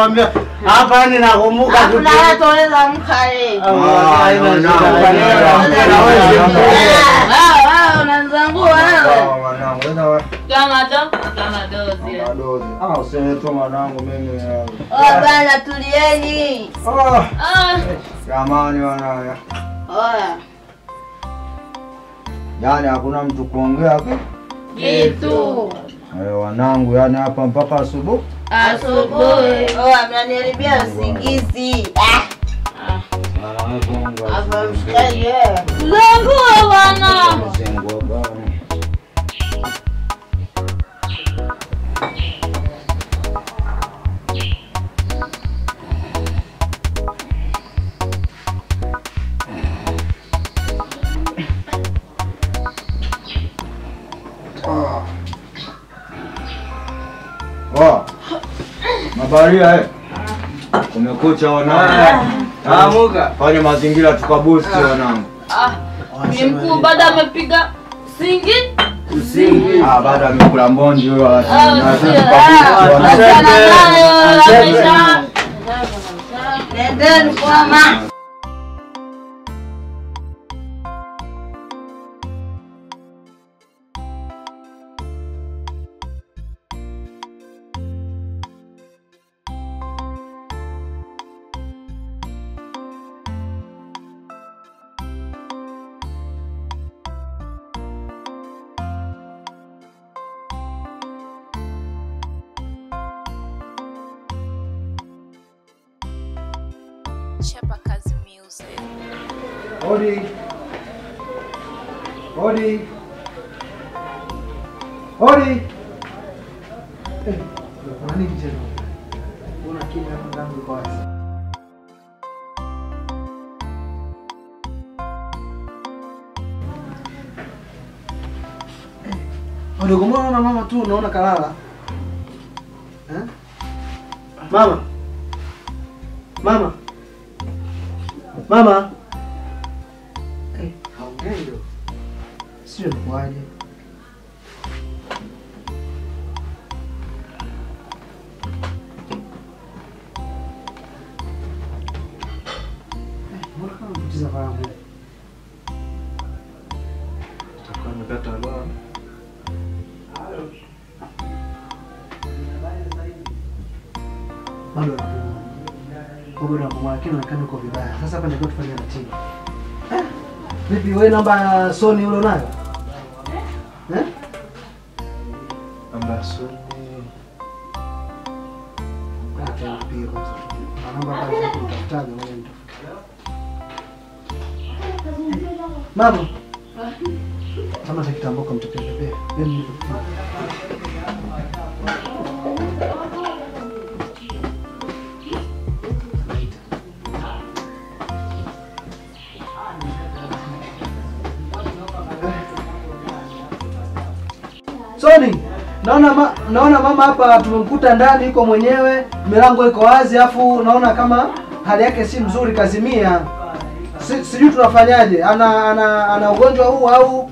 nakwambia hapa yani nakumbuka kuna watu wanaweza amka eh. Ah, unanzangua wewe. Mwanangu, wewe kama to kama dozi. Kama dozi. Ah, useme tu mwanangu mimi. Oh bana tulieni. Ah. Jamani wanangu. Oya. Yaani hakuna mtu kuongea kitu. Eh, wanangu yani hapa mpaka asubuhi. Asubuhi. Oh, mnaniharibia usingizi. Ah. Hapa mshikaji wewe. Zangua bwana. Zangua bwana. Mabaria eh. Kumekucha wanangu. Amuka. Fanya mazingira tukabusti wanangu. Ah. Ni mkuu baada amepiga singi? Singi. Ah, baada amekula mbondi huyo. Nendeni kwa mama. Chapakazi Music. Odi. Odi. Odi. Eh, kuna nini tena? Mbona kimya hapo ndani iko wazi? Wadogo, mbona naona mama tu naona kalala? Eh? Mama. Mama. Mama. Eh, haongei ndio. Sio kwaje. Mbona kama mpoteza fahamu? Itakuwa nimepata alarm. Bado anapumua. Bado anapumua lakini anaonekana yuko vibaya. Sasa hapa ndio tufanye ratiba. Eh? Vipi wewe namba ya Sony ule unayo? Eh? Namba ya Sony. Acha nipigie kwanza. Namba ambayo nitakutaja ngoja nitafute. Mama. Kama za kitambo kwa mtoto pepe. Mimi Sony, naona mama hapa tumemkuta ndani yuko mwenyewe, milango iko wazi afu naona kama hali yake si mzuri kazimia. Sijui tunafanyaje? Ana ugonjwa huu au?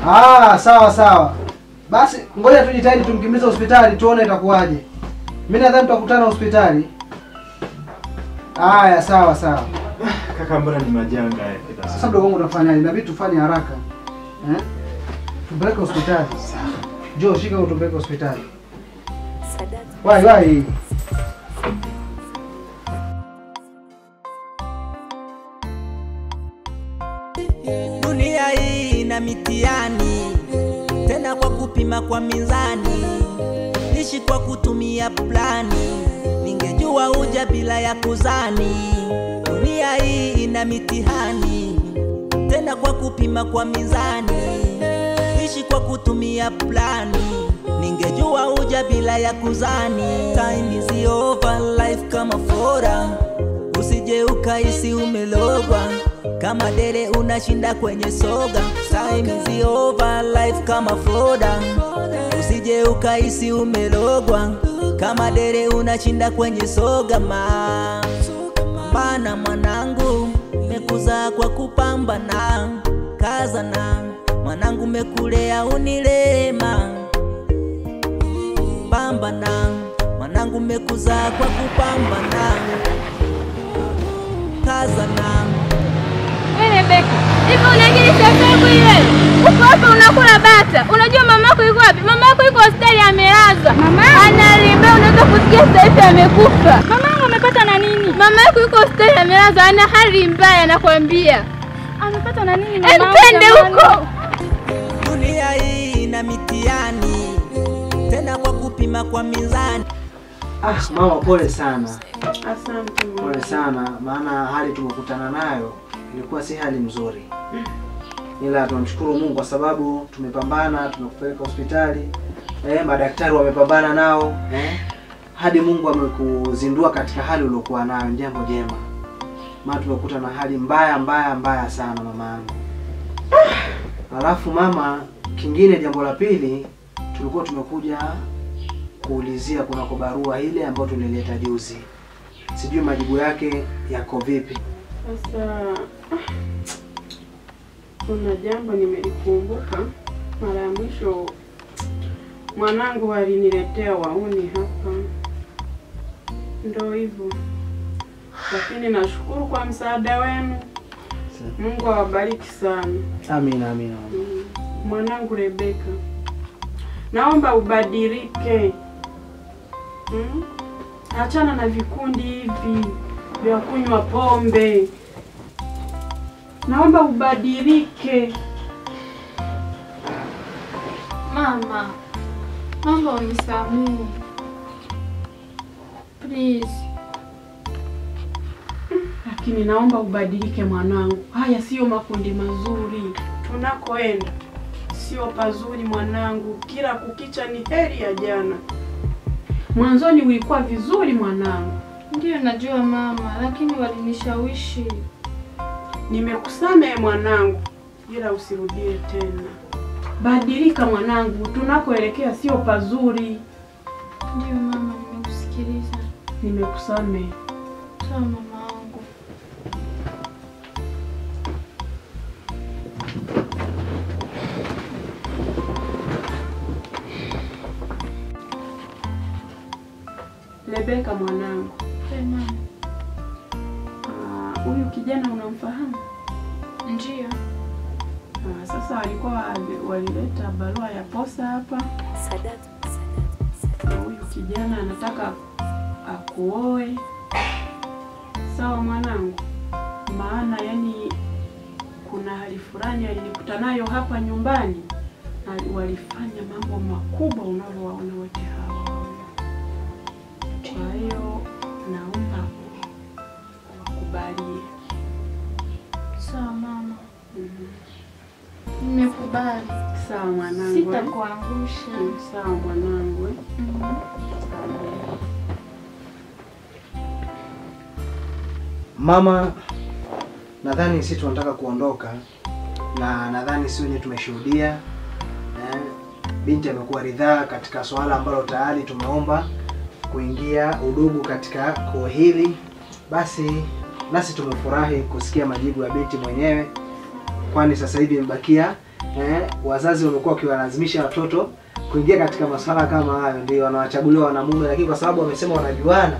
Ah, sawa sawa. Basi ngoja tujitahidi tumkimbize hospitali tuone itakuwaje. Mimi nadhani tutakutana hospitali. Haya, sawa sawa. Kaka, mbona ni majanga haya? Sasa mdogo wangu unafanyaje? Inabidi tufanye haraka. Eh? Tupeleke hospitali. Njoo shika utupeleke hospitali. Wai wai. Dunia hii ina mitihani, tena kwa kupima kwa mizani, ishi kwa kutumia plani, ningejua uja bila ya kuzani. Dunia hii ina mitihani, tena kwa kupima kwa mizani, ishi kwa kutumia plani, ningejua uja bila ya kuzani. Time is over, life kama fora, usije ukahisi umelogwa, kama dere unashinda kwenye soga. Time is over, life kama foda, usije ukahisi umelogwa, kama dere unashinda kwenye soga. Ma pambana mwanangu, mekuzaa kwa kupambana, kazana mwanangu, mekulea unilema. Pambana mwanangu, kumbe kuzaa kwa kupambana. Kazana. Wewe Rebeka, hivi unaingia sababu ile? Uko hapa unakula bata. Unajua mamako yuko wapi? Mamako yuko hospitali amelazwa. Mama analimba, unaweza kusikia sasa hivi amekufa. Mamangu amepata na nini? Mama yako yuko hospitali amelazwa, ana hali mbaya nakwambia. Amepata na nini mama? Twende huko. Dunia hii ina mitihani, tena kwa kupima kwa mizani. Ah, mama pole sana. Asante. Pole sana, maana hali tumekutana nayo ilikuwa si hali mzuri. Ila tunamshukuru Mungu kwa sababu tumepambana, tumekupeleka hospitali. Madaktari wamepambana nao, hadi Mungu amekuzindua katika hali uliokuwa nayo, ni jambo jema. Maana tumekuta na hali mbaya mbaya mbaya sana mamangu. Alafu mama, kingine jambo la pili tulikuwa tumekuja kuulizia kuna kwa barua ile ambayo tulileta juzi. Sijui majibu yake yako vipi. Sasa kuna jambo nimelikumbuka mara ya mwisho mwanangu aliniletea wauni hapa. Ndio hivyo. Lakini nashukuru kwa msaada wenu. Mungu awabariki sana. Amina, amina. Mwanangu Rebeka, naomba ubadilike. Achana na vikundi hivi vya kunywa pombe. Naomba ubadilike. Mama, naomba unisamehe. Please. Lakini naomba ubadilike mwanangu. Haya sio makundi mazuri. Tunakoenda sio pazuri mwanangu. Kila kukicha ni heri ya jana. Mwanzoni ulikuwa vizuri mwanangu. Ndiyo najua mama, lakini walinishawishi. Nimekusamehe mwanangu, ila usirudie tena. Badilika mwanangu, tunakoelekea sio pazuri. Ndiyo mama, nimekusikiliza. Nimekusamehe. Sawa mama wangu. Rebeka mwanangu. Hey, mama. Huyu kijana unamfahamu? Ndiyo. Sasa walikuwa walileta barua ya posa hapa. Huyu kijana anataka akuoe. Sawa mwanangu. Maana yani kuna hali fulani alinikuta nayo hapa nyumbani. Walifanya mambo makubwa unavyowaona wote hawa. Kwa hiyo naomba wakubalie. Sawa mama. Nimekubali. Sawa mwanangu. Sitakuangusha. Sawa mwanangu. Mama, nadhani sisi tunataka kuondoka na nadhani sisi wenyewe tumeshuhudia. Binti amekuwa ridhaa katika swala ambalo tayari tumeomba kuingia udugu katika koo hili. Basi nasi tumefurahi kusikia majibu ya binti mwenyewe, kwani sasa hivi imebakia wazazi wamekuwa wakiwalazimisha watoto kuingia katika masuala kama hayo, ndio wanawachagulia wanamume, lakini kwa sababu wamesema wanajuana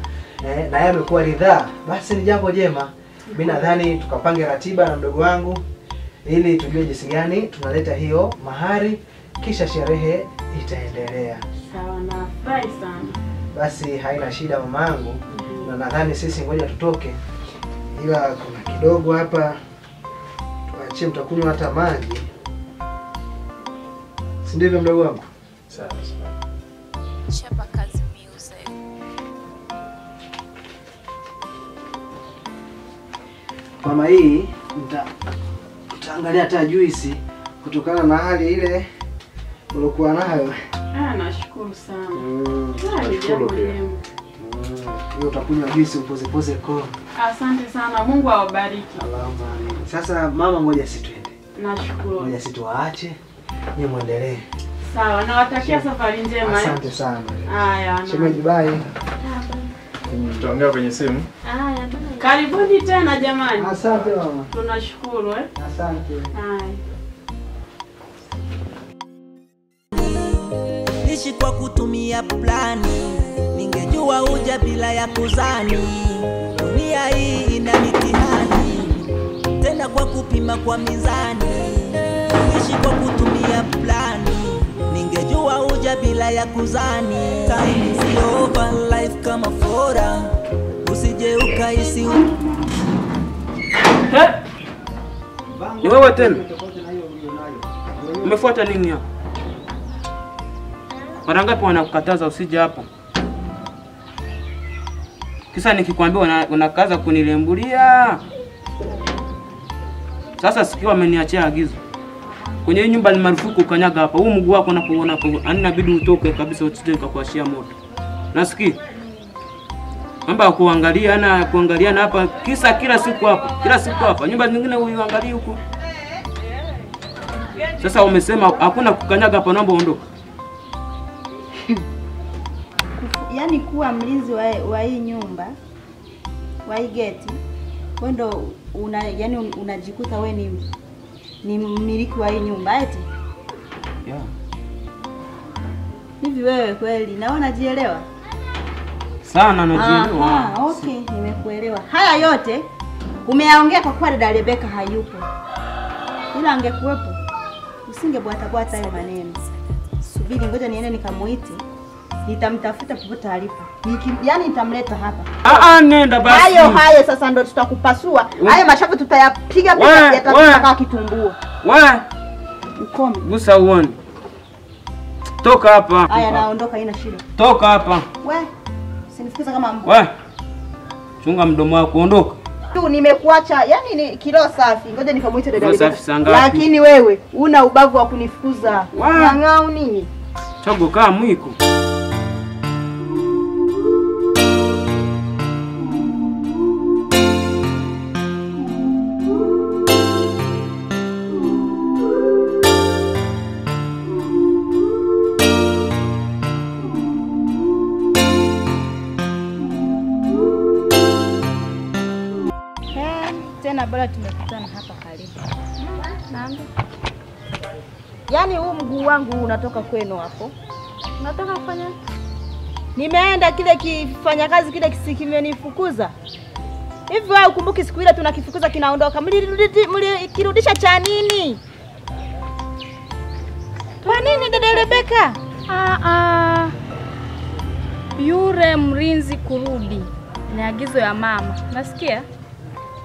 na yeye amekuwa ridhaa, basi ni jambo jema. Mimi nadhani tukapange ratiba na mdogo wangu ili tujue jinsi gani tunaleta hiyo mahari, kisha sherehe itaendelea. Sawa, nafurahi sana. Basi haina shida mamangu. Na nadhani sisi ngoja tutoke, ila kuna kidogo hapa tuachie, mtakunywa hata maji, si ndivyo mdogo wangu? Sawa sawa. Chapa Kazi Music. Mama, hii mtaangalia hata juisi kutokana na hali ile uliokuwa nayo. Ah, nashukuru sana. Nashukuru pia. Hiyo utakunywa juisi upoze koo. Asante sana. Mungu awabariki. Allahumma amin. Sasa mama, ngoja sisi twende. Nashukuru. Ngoja sisi tuwaache. Nyinyi muendelee. Sawa, nawatakia safari njema. Asante sana. Haya. Shemeji, bye. Tutaongea kwenye simu. Haya, bye. Karibuni tena jamani. Asante mama. Tunashukuru Asante. Haya. Ishi kwa kutumia plani. Ningejua uja bila ya kuzani. Dunia hii ina mitihani, tena kwa kupima kwa mizani, kuishi kwa kutumia plani. Ningejua uja bila ya kuzani. Time is over, life kama fora, usije ukahisi. Ni wewe tena? Umefuata nini hapa? Mara ngapi wanakukataza usije hapa? Kisa nikikwambia unakaza kunilembulia. Sasa sikia, wameniachia agizo. Kwenye nyumba ni marufuku ukanyaga hapa. Huu mguu wako unapoona hapo, inabidi utoke kabisa usije ukakuashia moto. Nasikia? Mambo kuangalia na kuangaliana hapa kisa kila siku hapa. Kila siku hapa. Nyumba nyingine uiangalie huko. Sasa umesema hakuna kukanyaga hapa, naomba ondoka. Yaani kuwa mlinzi wa hii nyumba, wa hii geti, wewe ndo una yani unajikuta wewe ni mmiliki wa hii nyumba eti? Yeah. Hivi wewe kweli na wewe unajielewa? Sana najielewa. Aha, okay, nimekuelewa. Haya yote umeyaongea kwa kuwa dada Rebeka hayupo. Ila angekuwepo usingebwata bwata hayo maneno. Subiri ngoja niende nikamuite. Nitamtafuta popote alipo. Yaani nitamleta hapa. Nenda basi. Hayo sasa ndo tutakupasua. Hayo mashavu tutayapiga mpaka yatatoka kitumbua. Wewe ukome. Gusa uone. Toka hapa. Haya naondoka, haina shida. Toka hapa. Wewe usinifukuze kama mbwa. Wewe chunga mdomo wako, ondoka. Tu nimekuacha, yani ni kilo safi. Ngoja nikamuite dada. Safi sangapi? Lakini wewe una ubavu wa kunifukuza. Nyang'au nini? Chogo kaa mwiko. Tena bora tumekutana hapa karibu. Naam. Yaani huu mguu wangu unatoka kwenu hapo. Unatoka kufanya? Nimeenda kile kifanya kazi kile kimenifukuza. Hivi wewe ukumbuki siku ile tunakifukuza kinaondoka. Mlikirudisha cha nini? Kwa nini dada Rebeka? Yule mlinzi kurudi ni agizo ya mama. Nasikia?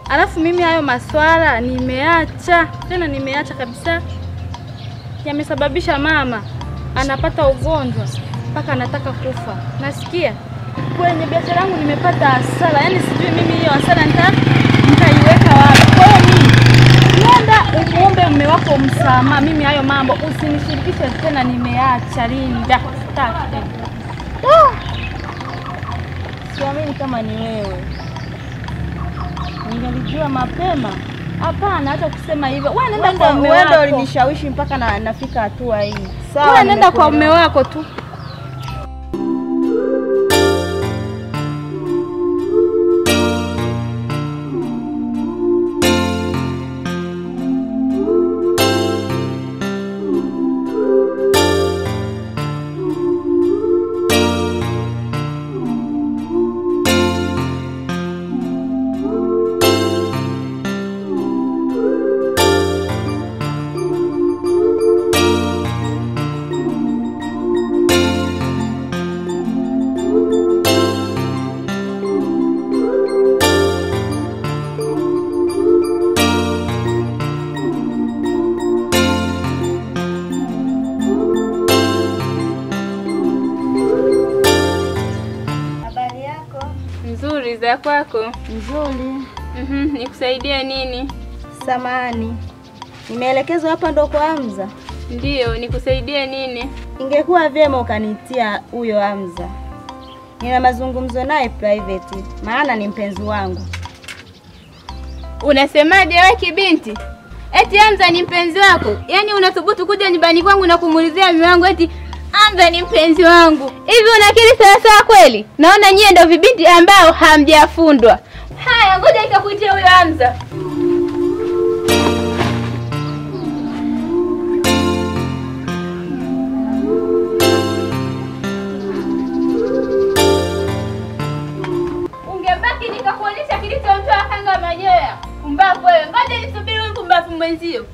Alafu mimi hayo maswala nimeacha. Tena nimeacha kabisa. Yamesababisha mama anapata ugonjwa mpaka anataka kufa. Nasikia? Kwenye biashara yangu nimepata hasara. Yaani sijui mimi hiyo hasara nitaiweka wapi. Kwa hiyo mimi nenda umuombe mume wako msamaha. Mimi hayo mambo usinishirikishe tena, nimeacha. Linda. Sitaki tena. Siamini kama ni wewe. Ningelijua mapema. Hapana, hata kusema hivyo. Wewe nenda kwa mume wako. Wewe ndio ulinishawishi mpaka na nafika hatua hii. Sawa. Wewe nenda kwa mume wako tu. Za kwako? Nzuri. Nikusaidie nini? Samani. Nimeelekezwa hapa ndo kwa Hamza. Ndiyo, nikusaidie nini? Ingekuwa vyema ukanitia huyo Hamza. Nina mazungumzo naye private, maana ni mpenzi wangu. Unasemaje wewe kibinti? Eti Hamza ni mpenzi wako? Yaani unathubutu kuja nyumbani kwangu na kumuulizia mume wangu eti Hamza ni mpenzi wangu? Hivi unakiri sawa sawa kweli? Naona nyie ndio vibinti ambao hamjafundwa. Haya, ngoja nikakuitia huyo Hamza. manyoya. Pumbavu wewe. Ngoja nisubiri wewe mpumbavu mwenzio.